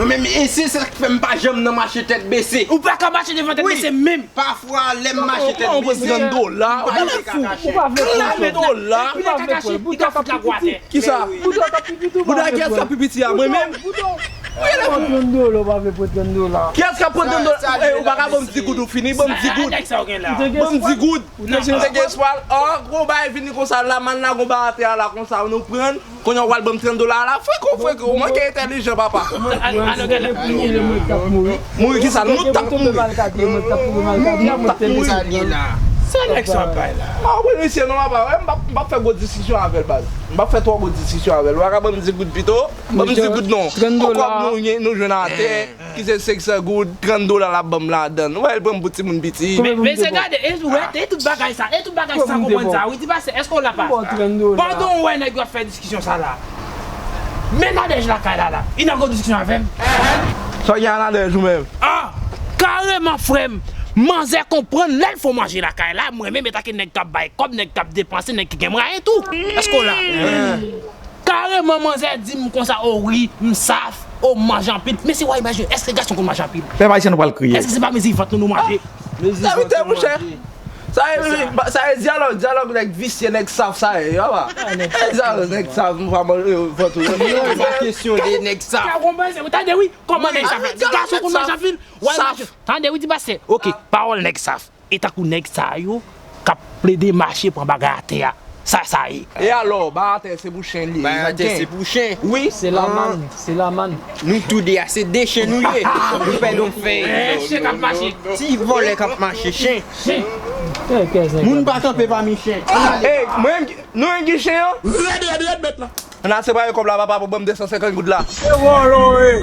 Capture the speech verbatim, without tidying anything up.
Mwen menm, e se sa k fè m pa janm nan mache tèt bese. Ou pa ka mache devan tèt bese menm. Pafwa, lè m mache tèt bese, m pa vle ka kache. Ou pa vle pran. Ou pa vle pran. Ou pa vle pran. Ou pa vle pran. Bouda ka fout la gwa atè. Kisa? Bouda ka pi piti, ou pa vle pran. Bouda, kiyès k ap pi piti a? Mwen menm? Ou rele fou. Trant dola, ou pa vle pran trant dola. Kiyès k ap pran trant dola? Ey, ou pa ka ban m di goud, ou fini, ban m di goud. Ban m di goud. Ou te gen espwa? An, gwo bagay vini konsa, la, mann la, gwo bagay atè a la, konsa, nou pran. Kounye a w al ban m trant dola a la, freko, freko, ou manke entèlijan, papa. Mouri kisa? Nou t ap mouri. Nou t ap mouri. Se nèg sa bay la. M pa konprann misye non, papa. M p ap, m p ap fè gwo diskisyon avè l, baz. M p ap fè twò gwo diskisyon avè l. Ou pa ka ban m di goud pito? Ban m di goud non. Kòb nou, nou jwenn atè. Ki se senk san goud, trant dola l ap ban m ladan l. Ou wè, l pran m pou timoun piti. Men, men se gade, e, ou wè, e tout bagay sa, e tout bagay sa, konprann sa, wi, di pase, èske w la pa? Pandan w wè nèg yo ap fè diskisyon sa la, men Nadège lakay la, la, li nan gwo diskisyon avè m. Sa w gen a Nadège ou menm? Ah! Kareman, frè m, manzè konprann lè l fè w manje lakay la, mwen menm, etake nèg k ap bay kòb, nèg k ap depanse, nèg ki gen mwayen tou. Èske w la? Kareman, manzè di m konsa, o wi, m saf, o m manje anpil. Mesye, w a imajine, èske gason konn manje anpil? Pèp ayisyen, nou pral kriye. Èske se pa mezi vant nou nou manje? Sa vite, monchè. Sa e, sa e dyalòg, dyalòg nèg visye, nèg saf, sa e, papa. E dyalòg nèg saf, nou pa manje vant ou. Se pa kesyon de nèg saf. Ou tande, wi, kòman nèg saf? Gason konn manje anpil? W a imajine. Tande, wi, di pase. Ok, pawòl nèg saf. E tankou nèg sa yo k ap plede mache pran bagay atè a. Sa sa ye. E alò, bagay atè se pou chen li ye. Bagay atè se pou chen. Wi. Se lamann, se lamann. Nou tou de a se de chen nou ye. Nou pè nou fè. Eh, chen k ap mache. Ti vòlè k ap mache, chen. Chen. Moun pa kanpe pami chen. Ey, mwen menm, nou menm ki chen an? Rèd, rèd, rèd, bèt la. Ann al separe kòb la, papa, pou ban m de san senkant goud la. Se vòlò, ey.